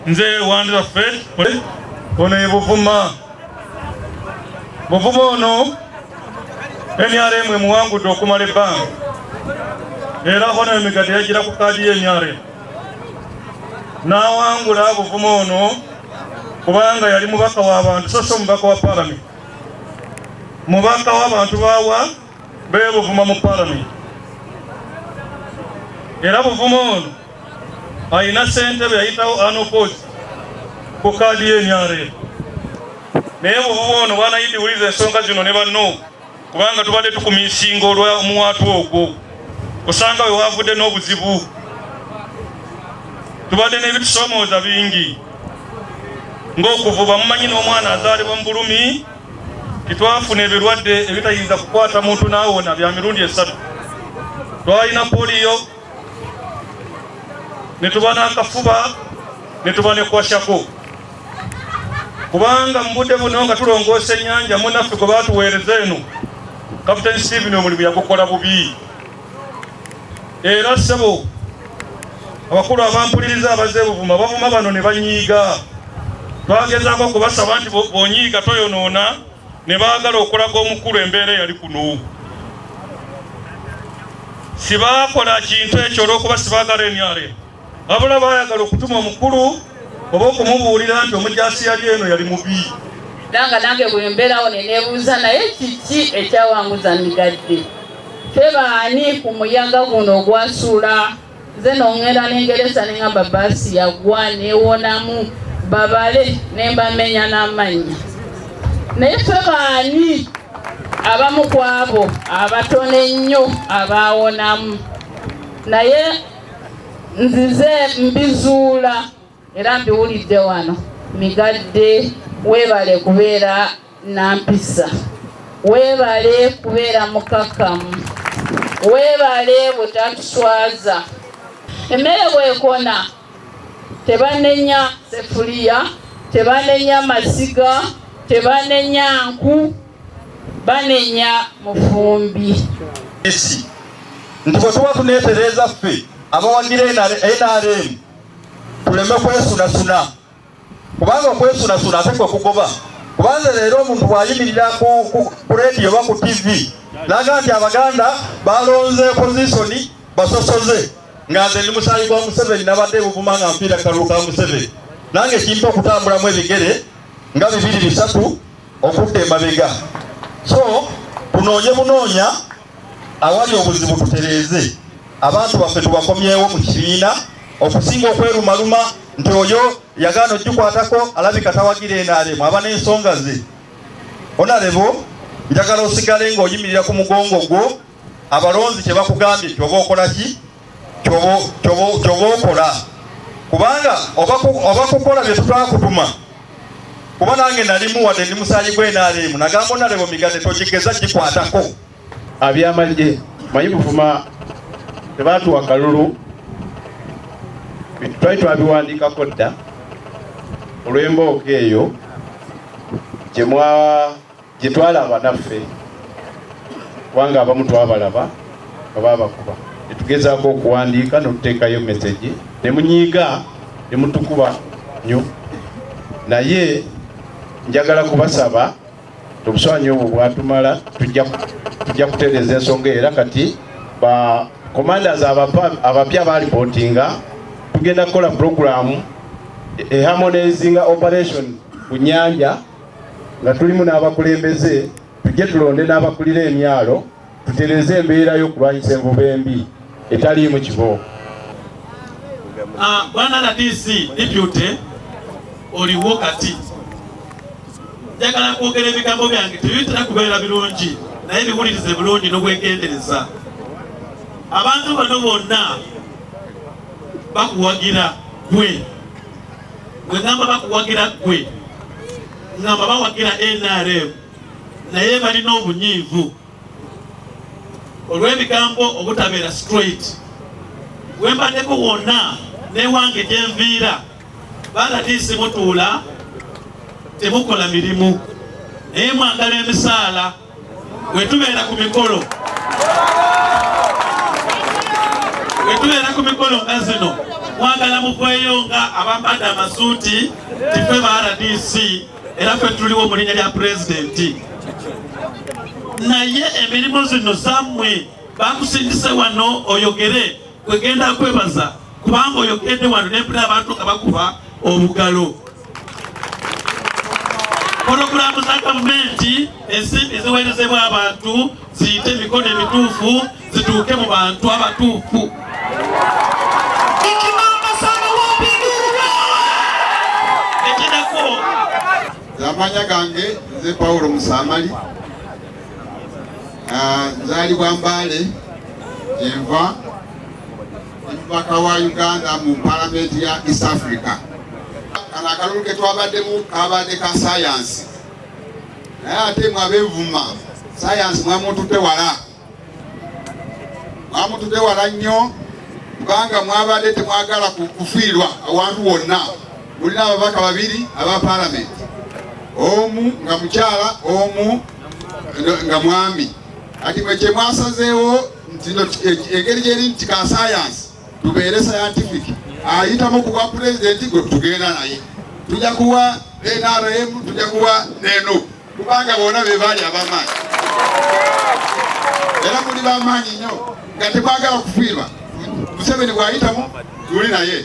Nze Wandira Fred, ono ye Buvuma. Buvuma ono NRM emuwangudde okumala ebbanga, era Honorable Migadde yagira ku kaadi ye NRM n'awangula Buvuma ono kubanga yali mubaka w'abantu, so si omubaka wa Palamenti, mubaka w'abantu bawa b'e Buvuma mu Palamenti. Era Buvuma ono alina ssentebe yayitawo unopposed ku kaadi ye NRM. Naye Buvuma ono bwanayidi wuliza ensonga zino ne banno, kubanga tubadde tukumisinga olw'omuwaatu ogwo, osanga we wavudde n'obuzibu. Tubadde n'ebitusoomooza bingi ng'okuvuba, mumanyi n'omwana azaalibwa mu bulumi. Titwafuna ebirwadde ebitayinza kukwata muntu n'awona bya mirundi esatu. Twalina poliyo, ne tuba n'akafuba, ne tuba ne kwashiorkor, kubanga mu budde buno nga tulongoosa ennyanja, munnaffe gwe baatuweereza eno, Captain Steven, omulimu yagukola bubi. Era ssebo abakulu abampuliriza abazze Buvuma, bavuma bano ne banyiiga. Twagezaako okubasaba nti bw'onyiiga toyonoona, ne baagala okulaga omukulu embeera eyali kuno. Sibaakola kintu ekyo olw'okuba sibaagala NRM, wabula baayagala okutuma omukulu oba okumubuulira nti omujaasi yali eno yali mubi. Era nga nange bwe mbeerawo ne neebuuza, naye kiki ekyawanguza Migadde? Ffe baani ku muyaga guno ogwasuula? Nze noŋŋenda nengeresa ne ŋŋamba baasi yagwa neewonamu, babale ne mbamenya n'amannya. Naye ffe baani abamu ku abo abatono ennyo abaawonamu? Naye nzize mbizuula era mbiwulidde wano. Migadde, weebale kubeera nampisa, weebale kubeera mukakamu, weebale butatuswaza. Emmere bwekona tebanenya sefuliya, tebanenya masiga, tebanenya nku, banenya mufumbi. Esi nti bwe tuba tuneetereeza ffe abawagira NRM tuleme kwesunasuna, kubanga okwesunasuna ate kwe kugoba. Kubanga leero omuntu bw'ayimirira ku rediyo oba ku TV naga nti Abaganda balonze opposition basosoze, nga nze ndi musaayi gwa Museveni, nabadde Buvuma nga nfiira kalulu ka Museveni, nange kimpa okutambulamu ebigere nga bibiri bisatu okudda emabega. So tunoonye bunoonya awali obuzibu, tutereeze abantu baffe, tubakomyewo mu kibiina, okusinga okwerumaluma nti oyo yagaana ogikwatako alabika tawagira NRM, aba n'ensonga ze. Honorable, njagala osigale ng'oyimirira ku mugongo gwo. Abalonzi kye bakugambye kyoba okola ki, kyoba okola, kubanga oba kukola bye tutakutuma. Kuba nange nalimu, wadde ndi musaayi gwe NRM, nagamba Honorable Migadde togigeza gikwatako. Abyamagye, manyi Buvuma tebatuwa kalulu, twali twabiwandikako dda olw'embooka eyo gye twalaba naffe, kubanga abamu twabalaba nga babakuba, netugezaako okuwandiika notuteekayo message, ne munyiiga ne mutukuba nnyo. Naye njagala kubasaba, obuswanyi obwo bwatumala, tujja kutereeza ensonga. Era kati ba commanders abapya balipootinga, tugenda kukola programu eharmonizinga operation ku nyanja nga tulimu n'abakulembeze, tujje tulonde n'abakulira emyalo, tutereeze embeera y'okulwanyisa envuba embi etaliimu kibooko. Ah, bwana RDC deputy oliwo kati, njagala kwogera ebigambo byange tebitera kubeera birungi, naye biwulirize bulungi n'obwegendereza. Abantu bano bonna bakuwagira gwe. Bwe ngamba bakuwagira gwe, ngamba bawagira NRM, naye balina obunyiivu olw'ebigambo obutabeera straight. Wembaddeko wonna newange gyenviira, ba RDC mutuula temukola mirimu, naye mwagala emisaala. Bwe tubeera ku mikolo nga zino. Mwagala muveeyo nga abambadde amasuuti tife ba RDC era ffe tuliwo mu linnya lya pulezidenti. Naye emirimu zino zammwe, bakusindise wano oyogere, kwegenda kwebaza kubanga oyogedde wano nempulira abantu nga bakuba obugalo. Pologulaamu za gavumenti, ensimbi ziweerezebwa abantu ziyite emikono emituufu zituuke mu bantu abatuufu. Ekidako amanya gange nze Paulo Musamali, nzaalibwa Mbale, gyenva omubaka wa Uganda mu palamenti ya East Africa. Kano akalulu ke twabaddemu kabadde ka sayansi, naye ate mwabeevuma sayansi mwamututte wala, mwamututte wala nnyo, kubanga mwabadde temwagala kufiirwa awantu wonna. Mulina ababaka babiri aba palamenti, omu nga mukyala, omu nga mwami. Kati mwe kye mwasazeewo nti engeri gyeri nti ka sayansi tubeere scientific, ayitamu kuwa pulezidenti gwe tugenda naye, tujja kuwa NRM, tujja kuwa NUP, kubanga bonna be baali ab'amaanyi, era muli b'amaanyi nnyo nga temwagala kufiirwa. Museveni bw'ayitamu tuli naye,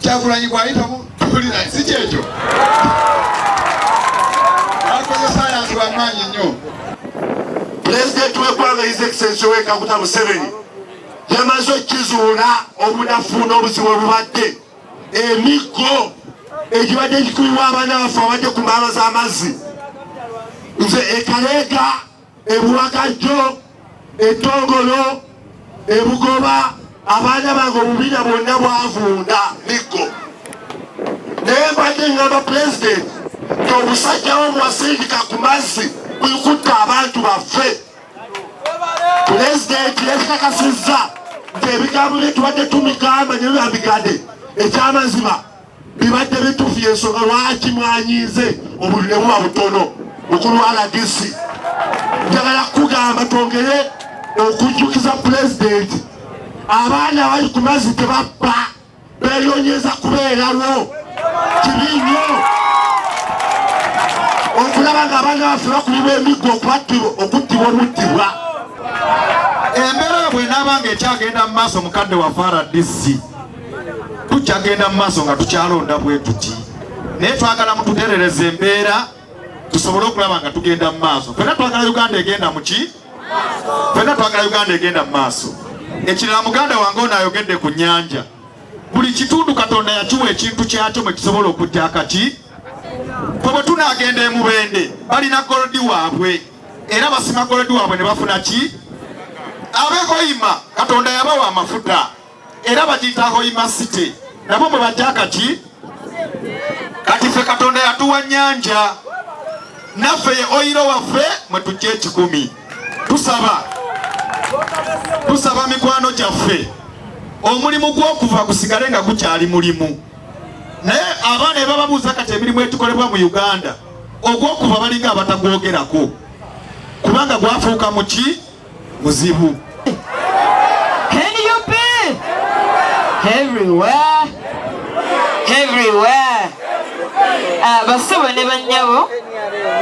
Kyagulanyi bw'ayitamu tuli naye, si kyekyo? Akoze sayansi w'amaanyi nnyo. Pulezidenti w'eggwanga, His Excellency Yoweri Kaguta Museveni, yamaze okukizuula obunafu n'obuzibu obubadde emiggo egibadde gikubibwa abaana baffe abadde ku mbaala z'amazzi. Nze ekaleega, ebuwakajjo, etongolo, ebugoba, abaana bange obubina bwonna bwavunda miggo. Naye mbadde ngamba pulezidenti nti obusajja wo bwasindika ku mazzi buli kutta abantu baffe. Pulezidenti yakikakasizza nti ebigambo bye tubadde tumigamba ne bibambigadde ekyamazima bibadde bituufu, ensonga lwaki mwanyiize obululu ne buba butono. Mukulu wa RDC, njagala kukugamba twongere okujjukiza pulezidenti, abaana abali ku mazzi tebabba, beeyonyeza kubeerawo. Kibi nnyo okulaba nga abaana baffe bakubibwa emiggo okuttibwa obuttibwa. Embeera bw'enaaba nga ekyagenda mu maaso, mukadde waffe RDC, tukyagenda mu maaso nga tukyalonda bwe tuti, naye twagala mututerereza embeera tusobole okulaba nga tugenda mu maaso. Ffenna twagala Uganda egenda mu ki? Ffenna twagala Uganda egenda mu maaso. Ekirala, muganda wange ono ayogedde ku nnyanja. Buli kitundu Katonda yakiwa ekintu kyakyo mwe kisobola okujja akaki. Ffe bwe tunaagenda e Mubende, balina gold waabwe, era basima gold waabwe ne bafuna ki? Ab'e Hoima Katonda yabawa amafuta, era bagiyita Hoima City, nabo mwe bajja akaki. Kati ffe Katonda yatuwa nnyanja, naffe ye oil waffe mwe tujja ekikumi. Tusaba mikwano gyaffe, omulimu gw'okuva gusigale nga gukyali mulimu. Naye abaana ebababuuza kati emirimu etukolebwa mu Uganda, ogw'okuva balinga abatagwogerako kubanga gwafuuka muki muzibu. NUP everywhere, everywhere. Basebo ne bannyabo,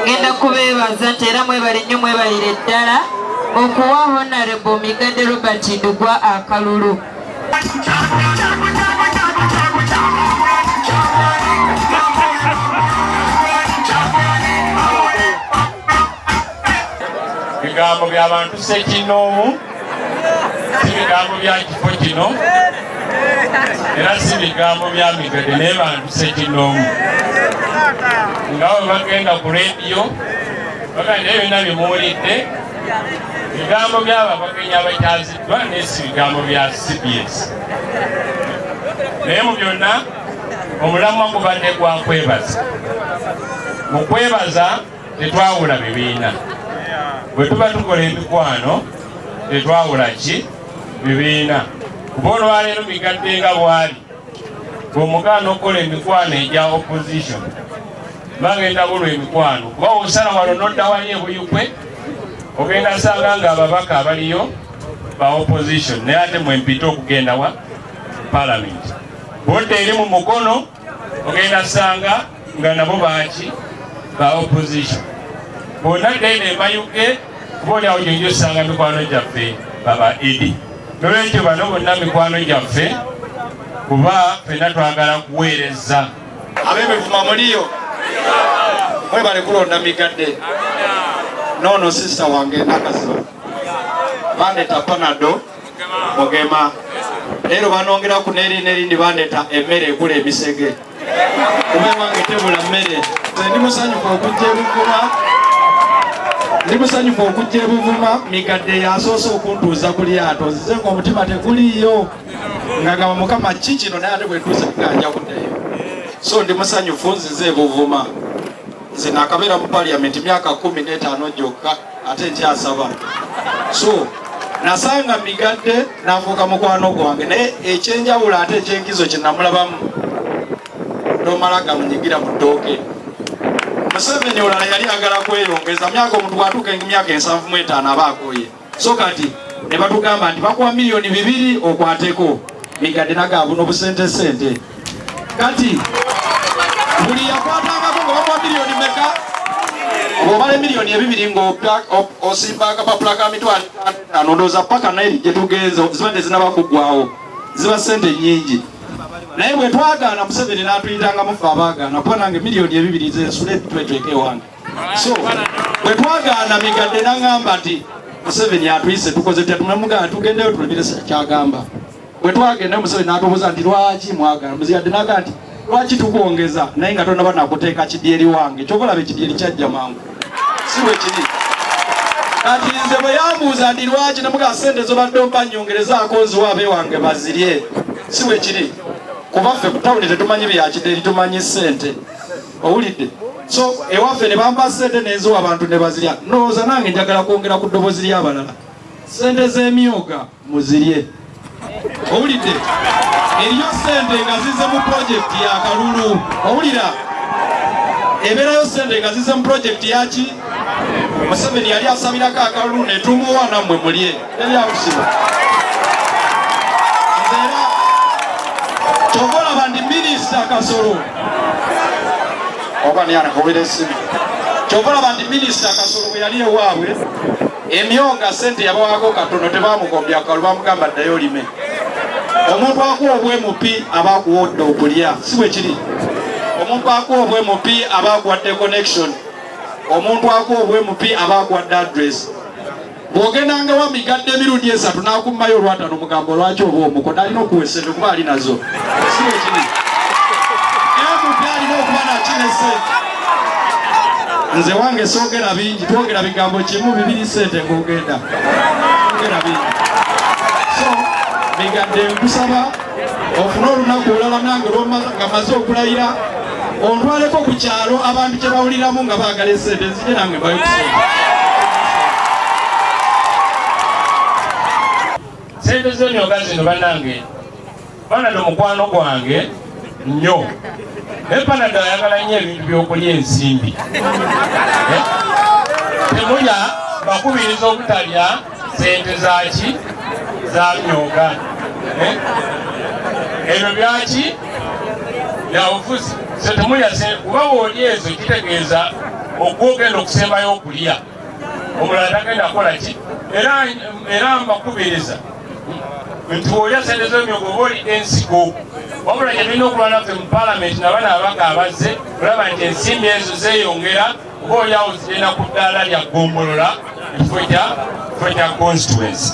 ngenda kubeebaza nti era mwebale nnyo, mwebalire ddala okuwa Honorable Migadde Robert Ndugwa akalulu. Bigambo by'abantu ssekinnoomu, si bigambo bya kifo kino, era si bigambo bya Migadde, naye bantu ssekinnoomu nga bwe bagenda ku rediyo bagenda, naye byonna byemuwulidde bigambo byabo abagenyi abakyaziddwa, naye si bigambo bya CBS. Naye mu byonna omulamwa gubadde gwa kwebaza. Mu kwebaza tetwawula bibiina. Bwe tuba tukola emikwano tetwawula ki bibiina, kuba olwaleero Migadde nga bwali bwemugaana okukola emikwano egya opposition, bagenda bulwa emikwano, kuba osala wano nodda wali ebuyukwe ogenda sanga nga ababaka abaliyo ba opposition, naye ate mwempita okugenda wa parliament. Bwodda eri mu Mukono ogenda sanga nga nabo baki ba opposition. Bwonadda eno e Mayuge kuba oli awo gyojja osanga mikwano gyaffe baba Idi. Nolwekyo bano bonna mikwano gyaffe kuba ffenna twagala kuweereza. Ab'Emivuma muliyo mwebale kulonda Migadde. Noono sisita wange Nakaziba bandeta panado mugema leero banongeraku neri nerindi bandeta emmere egula emisege kuba ewange tebula mmere. Ndi musanyufu okujja eBuvuma, ndi musanyufu okujja eBuvuma. Migadde yasoose okuntuuza ku lyato, nzize nga omutima teguliiyo nga gamba Mukama ki kino, naye ate bwentuusa nga nja kuddayo. So ndi musanyufu nzize eBuvuma. Nze nakabeera mu parliament myaka 15 gyokka ate nkyasaba. So nasanga Migadde nafuuka mukwano gwange, naye ekyenjawulo ate ekyenkizo kye namulabamu nomala gamunyigira mu ttooke. Museveni olala yali agala kweyongeza myaka, omuntu bwatuuka emyaka 75 aba akooye. So kati ne batugamba nti bakuwa 2 miliyoni okwateko. Migadde nagabuno obusente sente. Kati buli yakwatangako nga bamuwa miliyoni meka? Bw'obala 2 miliyoni ng'osimba akapapula ka 500,000, ndowooza paka nairi gye tugenze ziba tezinaba kuggwawo, ziba sente nnyingi. Naye bwe twagaana, Museveni n'atuyitanga mufe abaagaana, kuba nange 2 miliyoni zensula ebitwetweka ewange. So bwe twagaana, Migadde n'aŋŋamba nti Museveni atuyise, tukoze tutya? Tumugamba tugendeyo tulabire kyagamba. Bwe twagenda, Museveni n'atubuuza nti lwaki mwagaana? Migadde n'agamba nti lwaki tukwongeza naye nga tonaba nakuteeka kidyeri wange? Kyova olaba ekidyeri kyajja mangu, si bwe kiri? Kati nze bwe yambuuza nti lwaki, nemugaa sente zobadde ompa nyongerezaako nziwa abewange bazirye, si bwe kiri? Kuba ffe ku tawuni tetumanyi byakidyeri, tumanyi sente, owulidde? So ewaffe ne bampa sente nenziwa abantu ne bazirya. Ndowooza nange njagala kwongera ku ddoboozi ly'abalala, sente z'emyoga muzirye, owulidde? Eriyo sente nga zize mu projekiti ya kalulu, owulira? Ebeerayo sente nga zize mu projekiti yaki? Museveni yali asabirako akalulu netumuwa, nammwe mulye, teryakusiba. Nze era kyova olaba ndi minisita Kasolo oba nyanakubira esimu. Kyova olaba ndi minisita Kasolo bwe yali ewaabwe emyoga sente yabawaako katono, tebamugombya akalu, bamugamba ddayo olime. Omuntu akuwa obwemupi aba akuwodde okulya, si bwe kiri? Omuntu akuwa obwemupi aba akuwadde connection, omuntu akuwa obwemupi aba akuwadde address. Bw'ogendanga wa Migadde emirundi esatu n'akummayo olwataano, mugambo lwaki oba omukono alina okuwa esente kuba ali nazo, si bwe kiri? MP alina okuba nakino esente. Nze wange soogera bingi, twogera bigambo kimu bibiri, sente ng'ogenda ogera bingi. So Migadde, nkusaba ofune olunaku olulala nange nga maze okulayira, ontwaleko ku kyalo abantu kye bawuliramu nga baagala esente, nzije nange mbayo ku sente. Sente z'emyoga zino bannange, Panado mukwano gwange nnyo, naye Panado ayagala nnyo ebintu by'okulya ensimbi. Eh? Temulya, bakubiriza obutalya sente zaki za myoga. Eh? Ebyo byaki byabufuzi. So temulya, kuba bw'olya ezo kitegeeza ogwogenda okusembayo okulya, omulala tagenda kukola ki. Era mbakubiriza nti bw'olya sente z'emyoga oba olidde ensigo. Wabula gye tulina okulwana ffe mu paalamenti nabana ababaka abazze olaba nti ensimbi ezo zeeyongera, oba oliawo zigenda ku ddaala lya ggombolola ekifo kya constituency.